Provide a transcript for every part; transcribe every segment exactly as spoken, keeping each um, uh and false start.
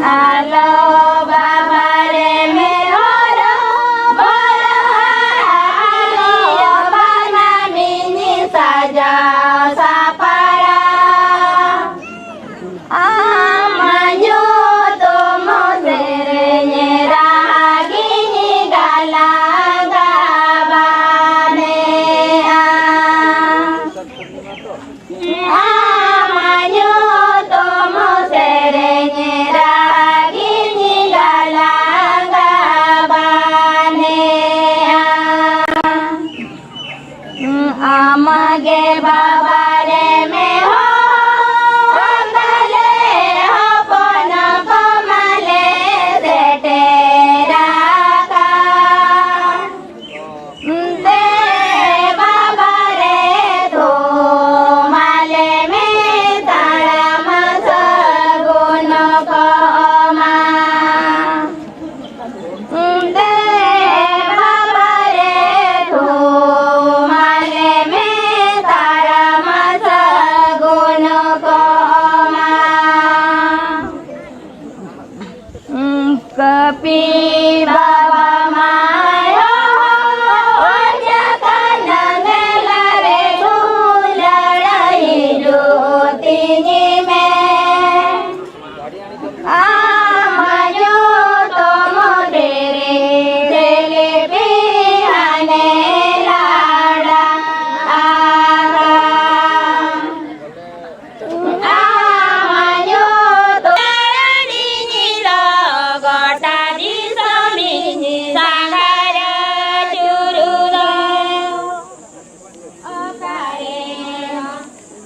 ᱟᱞᱚ ᱵᱟᱵᱟᱨᱮ ᱢᱮᱦᱚᱨ ᱵᱚᱨᱚ ᱟᱞᱚ ᱵᱟᱱᱟᱢᱤᱧ ᱥᱟᱡᱟᱣ ᱥᱟᱯᱲᱟᱣ᱾ ᱟᱢᱟᱜ ᱧᱩᱛᱩᱢ ᱥᱮᱨᱮᱧ ᱨᱟᱦᱟ ᱜᱤᱧ ᱜᱟᱞᱟᱝ ᱜᱟᱵᱟᱱᱮᱜᱼᱟ᱾ ᱟᱢᱟᱜ ᱧᱩᱛᱩᱢ ᱥᱮᱨᱮᱧ ᱨᱟᱦᱟ ᱜᱤᱧ ᱜᱟᱞᱟᱝ ᱜᱟᱵᱟᱱᱮᱜᱼᱟ᱾ ᱟᱢᱜᱮ ᱵᱟᱵᱟᱨᱮ ᱢᱮᱦᱚᱨ ᱛᱟᱞᱮ ᱦᱚᱯᱚᱱ ᱠᱚᱢᱟᱞᱮ ᱥᱮᱴᱮᱨ ᱟᱠᱟᱫ᱾ ᱫᱮ ᱵᱟᱵᱟᱨᱮ ᱛᱷᱩᱢᱟᱞᱮ ᱢᱮ ᱛᱟᱲᱟᱢ ᱥᱟᱹᱜᱩᱱ ᱠᱚᱢᱟ᱾ ᱫᱮ ᱵᱟᱵᱟᱨᱮ ᱛᱷᱩᱢᱟᱞᱮ ᱢᱮ ᱛᱟᱲᱟᱢ ᱥᱟᱹᱜᱩᱱ ᱠᱚᱢᱟ᱾ ᱠᱟᱹᱯᱤ ᱵᱟᱵᱟ ᱢᱟᱭ ᱦᱚᱦᱚ ᱚᱧᱡᱟ ᱠᱟᱱᱟ ᱢᱮᱞᱟ ᱨᱮ ᱫᱩᱞᱟᱹᱲ ᱦᱤᱡᱩᱜ ᱛᱤᱧ ᱢᱮ᱾ ᱟᱢᱟᱜ ᱧᱩᱛᱩᱢ ᱛᱮᱨᱮ ᱡᱮᱞᱮᱵᱤ ᱦᱟᱱᱮ ᱞᱟᱲᱟ ᱟᱠᱟ᱾ ᱟᱢᱟᱜ ᱧᱩᱛᱩᱢ ᱫᱟᱬᱟᱱᱤᱧ ᱨᱚ ᱜᱚᱴᱟ ᱫᱤᱥᱚᱢᱤᱧ ᱥᱟᱸᱜᱷᱟᱨ ᱟᱹᱪᱩᱨᱚᱜ᱾ ᱚᱠᱟᱨᱮ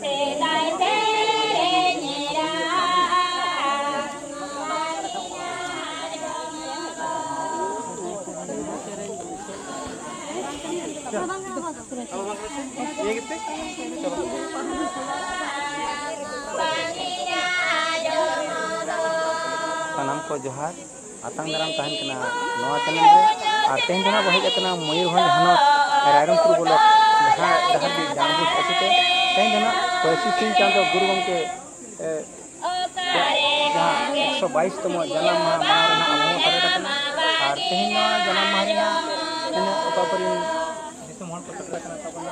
ᱥᱮᱫᱟᱭ ᱥᱮᱨᱮᱧ ᱨᱟᱦᱟ᱾ ᱥᱟᱱᱟᱢ ᱠᱚ ᱡᱚᱦᱟᱨ, ᱟᱛᱟᱝ ᱫᱟᱨᱟᱢ ᱛᱟᱦᱮᱱ ᱠᱟᱱᱟ ᱱᱚᱣᱟ ᱪᱮᱱᱮᱞ ᱨᱮ᱾ ᱟᱨ ᱛᱮᱦᱮᱧ ᱫᱚ ᱱᱟᱜ ᱵᱚ ᱦᱮᱡ ᱟᱠᱟᱱᱟ ᱢᱚᱭᱩᱨᱵᱷᱚᱸᱡᱽ ᱦᱚᱱᱚᱛ ᱨᱟᱭᱨᱚᱝᱯᱩᱨ ᱵᱞᱚᱠ ᱰᱟᱦᱟᱨ, ᱰᱟᱦᱟᱨᱰᱤ ᱰᱟᱸᱰᱵᱳᱥ ᱟᱹᱛᱩ ᱛᱮ᱾ ᱛᱮᱦᱮᱧ ᱫᱚ ᱱᱟᱜ ᱯᱟᱹᱨᱥᱤ ᱥᱤᱧ ᱪᱟᱸᱫᱳ ᱜᱩᱨᱩ ᱜᱚᱢᱠᱮ, ᱮ, ᱡᱟᱦᱟᱸ ᱵᱟᱭᱤᱥ ᱛᱚᱢᱚ ᱡᱟᱱᱟᱢ ᱢᱟᱦᱟ ᱢᱟᱱᱟᱣ ᱨᱮᱱᱟᱜ ᱟᱵᱚ ᱦᱚᱸ ᱥᱮᱞᱮᱫ ᱟᱠᱟᱱᱟ᱾ ᱟᱨ ᱛᱮᱦᱮᱧ ᱱᱚᱣᱟ ᱡᱟᱱᱟᱢ ᱢᱟᱦᱟ ᱨᱮᱱᱟᱜ ᱛᱤᱱᱟᱹᱜ ᱚᱠᱟ ᱠᱚᱨᱮᱱ ᱫᱤᱥᱚᱢ ᱦᱚᱲ ᱠᱚ ᱥᱮᱴᱮᱨ ᱟᱠᱟᱱᱟ ᱛᱟᱵᱚᱱᱟ᱾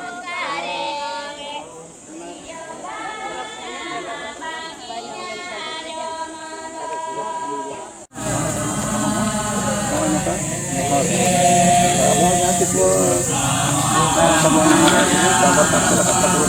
ᱱᱚᱜᱼᱚᱭ ᱱᱚᱝᱠᱟ ᱡᱚᱦᱟᱨ᱾ ᱟᱵᱚ ᱡᱟᱦᱟᱸ ᱛᱤᱥ ᱵᱚ ᱛᱟᱭᱚᱢ ᱛᱟᱵᱚᱱ ᱵᱟᱵᱚ ᱛᱟᱲᱟᱢ ᱞᱮᱠᱟ ᱛᱟᱵᱚ᱾